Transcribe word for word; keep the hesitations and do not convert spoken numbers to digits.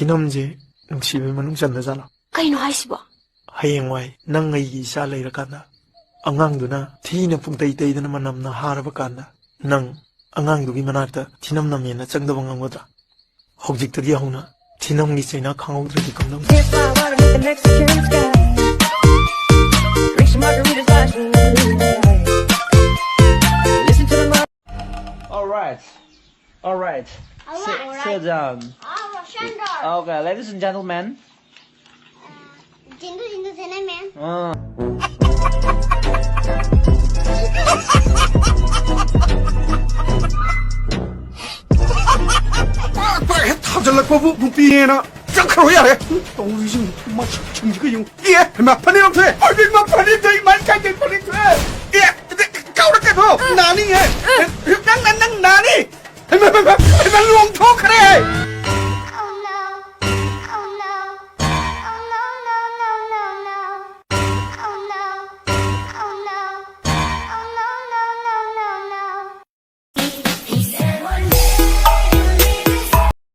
ꯊꯤꯅꯝꯁꯦ ꯅꯨꯡꯁꯤꯕꯒꯤ ꯃꯅꯨꯡ ꯆꯟꯕ ꯖꯥꯠꯂꯣ? ꯀꯩꯅꯣ ꯍꯥꯏꯁꯤꯕꯣ? ꯍꯌꯦꯡꯋꯥꯏ ꯅꯪ ꯑꯩꯒꯤ ꯏꯆꯥ ꯂꯩꯔꯀꯥꯟꯗ, ꯑꯉꯥꯡꯗꯨꯅ ꯊꯤꯅ ꯄꯨꯡꯇꯩ ꯇꯩꯗꯅ ꯃꯅꯝꯅ ꯍꯥꯔꯕ ꯀꯥꯟꯗ, ꯅꯪ ꯑꯉꯥꯡꯗꯨꯒꯤ ꯃꯅꯥꯛꯇ ꯊꯤꯅꯝ ꯅꯝꯃꯦꯅ ꯆꯪꯗꯕ ꯉꯝꯒꯗ꯭ꯔꯥ? ꯍꯧꯖꯤꯛꯇꯒꯤ ꯍꯧꯅ ꯊꯤꯅꯝꯒꯤ ꯆꯩꯅꯥ ꯈꯪꯍꯧꯗ꯭ꯔꯗꯤ ꯀꯝꯗꯧꯅꯤ? If I were to meet the next chance guy, drink some margaritas, watch the moonlight. Listen to the mar- All right. All right. All right, sit, all right. Sit down. Ah, Roshandor. Okay, ladies and gentlemen. Jindu, jindu, gentlemen. ꯑꯥ꯫ ꯄꯥꯛ ꯄꯥꯛ ꯍꯦꯛ ꯊꯥꯖꯤꯜꯂꯛꯄꯕꯨ ꯅꯨꯄꯤꯅꯦꯅ ꯆꯠꯈ꯭ꯔꯣ ꯌꯥꯔꯦ꯫ ꯇꯧꯔꯤꯁꯤꯡ ꯃꯁꯛꯁꯤꯡꯁꯤꯒ ꯌꯦꯡꯉꯨ꯫ ꯑꯦ, ꯍꯩꯃꯥ, ꯐꯅꯦꯛ ꯂꯧꯊꯣꯛꯑꯦ꯫ ꯍꯩꯃꯥ, ꯐꯅꯦꯛ ꯊꯣꯛꯑꯦ, ꯏꯃꯥ ꯏꯀꯥꯏꯖꯩ, ꯐꯅꯦꯛ ꯊꯣꯛꯑꯦ꯫ ꯑꯦ, ꯀꯥꯎꯔꯛꯀꯅꯣ, ꯅꯥꯅꯤꯍꯦ꯫ ꯅꯪ, ꯅꯪ, ꯅꯪ ꯅꯥꯅꯤ꯫ ꯍꯩꯃꯥ, ꯍꯩꯃꯥ, ꯍꯩꯃꯥ, ꯂꯣꯡꯊꯣꯛꯈ꯭ꯔꯦ꯫